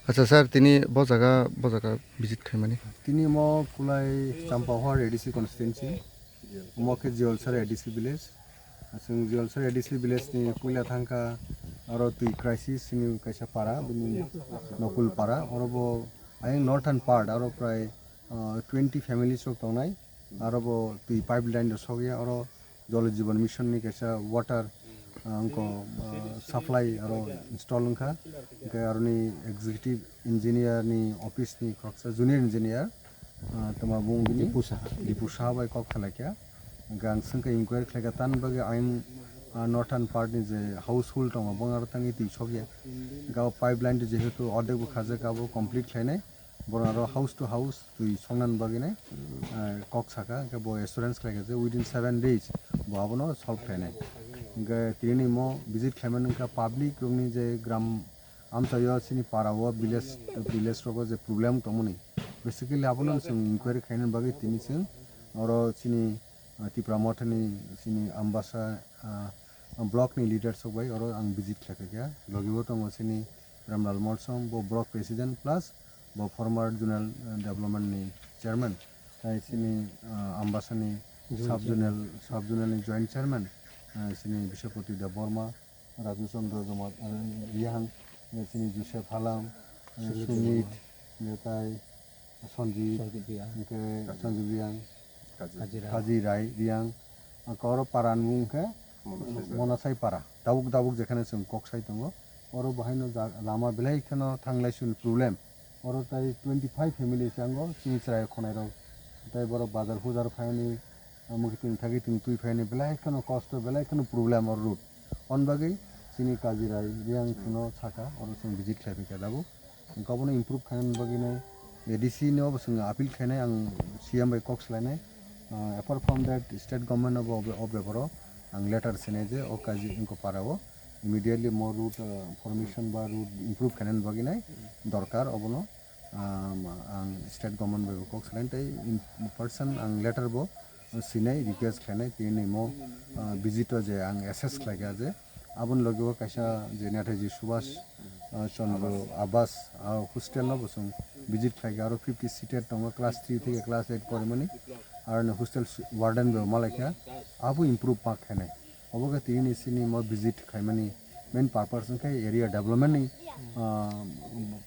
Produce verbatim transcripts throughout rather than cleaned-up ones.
Acha sir, tini bo jaga, bo jaga visit khaimani. Tini mo kulai Champahor A D C constituency, mo khe Jiolsar A D C village. Chwng Jiolsar A D C village ni puila thangkha, aro twi crisis ni kaisa para, bini Nokul para, oro bo ayang northern part, aro prai, ah, twenty families rok tongnai, aro bo twi pipeline rok sokya, oro Jal Jeevan Mission ni kaisa water, ah, wngkha, ah, supply aro install wngkha. Hwnkhe aroni executive engineer ni office ni khoroksa junior engineer, ah, tongma bung bini Dipu Saha. Dipu Saha bai kok salaikha. Hwnkhe ang swngkha inquiry khlaikha, tamni bagwi ayang, ah, northern part ni je household tongo, bongaro tangwi twi sokya. Hwnkhe abo pipeline jehetu ordek bo khajak, abo complete khlainai. Borok aro house to house twi soknani bagwi nai, ah, kok saka, hwnkhe bo assurance khlaikha je within seven days bo abono solve khlainai. Hwnkhe tini mo visit khlaimani wngkha public rokni je gram amchaio chini para o village, village rogo je problem tongmani, basically abono chwng inquiry khlainani bagwi tini chwng oro chini, ah, Tipra Mothani chini Ambasa, ah, block ni leaders rok bai oro ang visit khlai phaikha. Logi o tongo chini Ramlal Molsom, bo block president plus bo former zonal, eh, development ni chairman, tai chini, eh, Ambasa ni sub zonal, sub zonal ni joint chairman, eh, chini Biswapati Debbarma, Raju Chandra Joma-, eh, Rihang, eh, chini Joseph Halam, eh, Sumit, eh, tai Sanjib, Sanjib Rihang. Hwnkhe Sanjib Rihang. Kaji Rai. Kaji Rai Rihang. Ang koro para ni mung khe Monasai Para. Monasai Para. Tabuk tabuk jekhane chwng kok sai tongo. Oro bahaino ja-, lama belai kheno thanglai suni problem. Oro tai twenty five family chango, chini chwrai khonai rok. Tai borok bazar hujar phaini, ah, mwkhitwng thagitwng twi phaini belai kheno kosto, belai kheno problem oro road. On bagwi chini Kaji Rai Rihang phano saka, oro chwng visit khlai phaikha tabuk. Hwnkhe obono improve khainani bagwi nai A D C no bo chwng appeal khainai, ang C M bai kok salainai. Ah, apart from that, state government no bo o beparo ang letter sinai je o kaji wngkha para o immediately more road, ah, formation ba road improve khainani bagwi nai dorkar obono, ah, ang state government bai bo kok salainai tei in person ang letter bo sinai request khlainai tini mo, ah, visit o je ang assess khlaikha je aboni logi o kaisa je Netaji Subhash, ah, Chandra Awas, ah, hostel no bo chwng visit khlaikha, aro fifty seated tongo class three theke class eight porimani, aro ni hostel warden bo malaikha, abo improve ma khainai. Obo khe tini chini mo visit khaimani main purpose wngkhe area development ni, ah,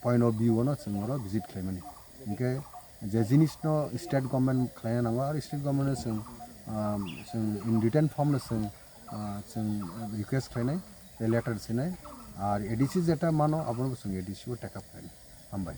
point of view no chwng oro visit khlaimani. Hwnkhe je jinis no state government khlaina nango, aro state government no chwng, ah, chwng in written form no chwng, ah, chwng request khlainai, tei letter sinai, ar A D C jeta mano abono bo chwng A D C o take up khlainai. Hambai.